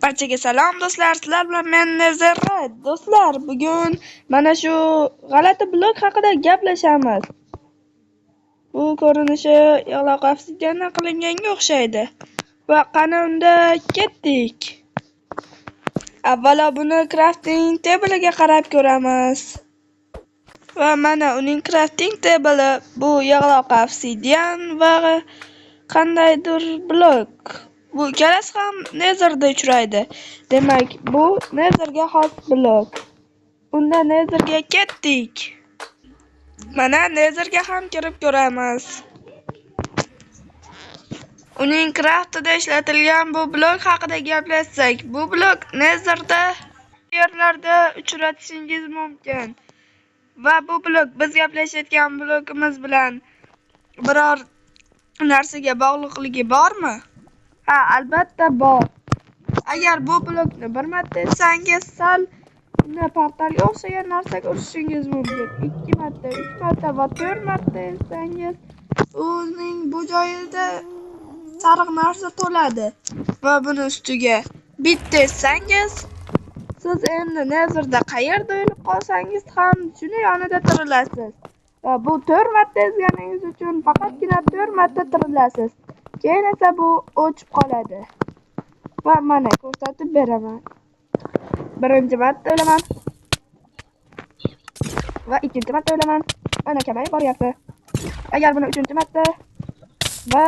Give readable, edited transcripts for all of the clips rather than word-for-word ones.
Barchaga salom do'stlar, sizlar bilan men Nezerra. Do'stlar, bugun mana shu g'alati blok haqida gaplashamiz. Bu ko'rinishi yog'loq obsidiandan qilinganga o'xshaydi. Va qani unda ketdik. Avvalo buni crafting table'ga qarab ko'ramiz. Va mana uning crafting table'i bu yog'loq obsidian va qandaydir blok. Bu ikkalasi ham Nether'da uchraydi. Demak, bu Nether'ga xos blok. Unda Nether'ga ketdik. Mana Nether'ga ham kirib ko'ramiz. Uning craftida ishlatilgan bu blok haqida gaplashsak, bu blok Nether'da yerlarda uchratishingiz mumkin. Va bu blok biz gaplashayotgan blokimiz bilan biror narsaga bog'liqligi bormi? Ha, albatta bor. Agar bu blokni bir marta etsangiz, sal unda portalga o'xshagan narsaga urishingiz mumkin. 2 marta, 3 marta va 4 marta etsangiz, uning bu joyida sariq narsa to'ladi. Va buni ustiga bitta etsangiz, siz endi Nether'da qayerda o'lib qolsangiz ham shuni yonida tirilasiz. Va bu 4 marta ezganingiz uchun faqatgina 4 marta tirilasiz. Keyin esa bu o'chib qoladi. Va mana ko'rsatib beraman. Birinchi marta o'laman. Va ikkinchi marta o'laman. Mana kamayib boryapti. Agar buni uchinchi marta va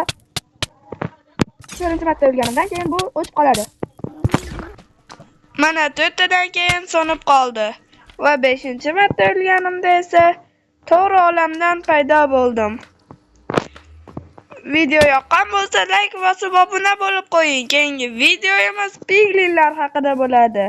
to'rtinchi marta o'lganimdan keyin bu o'chib qoladi. Mana to'rttadan keyin so'nib qoldi. Va beshinchi marta o'lganimda esa to'g'ri olamdan paydo bo'ldim. Video yoqqan bo'lsa like bosib obuna bo'lib qo'ying. Keyingi videomiz piglinlar haqida bo'ladi.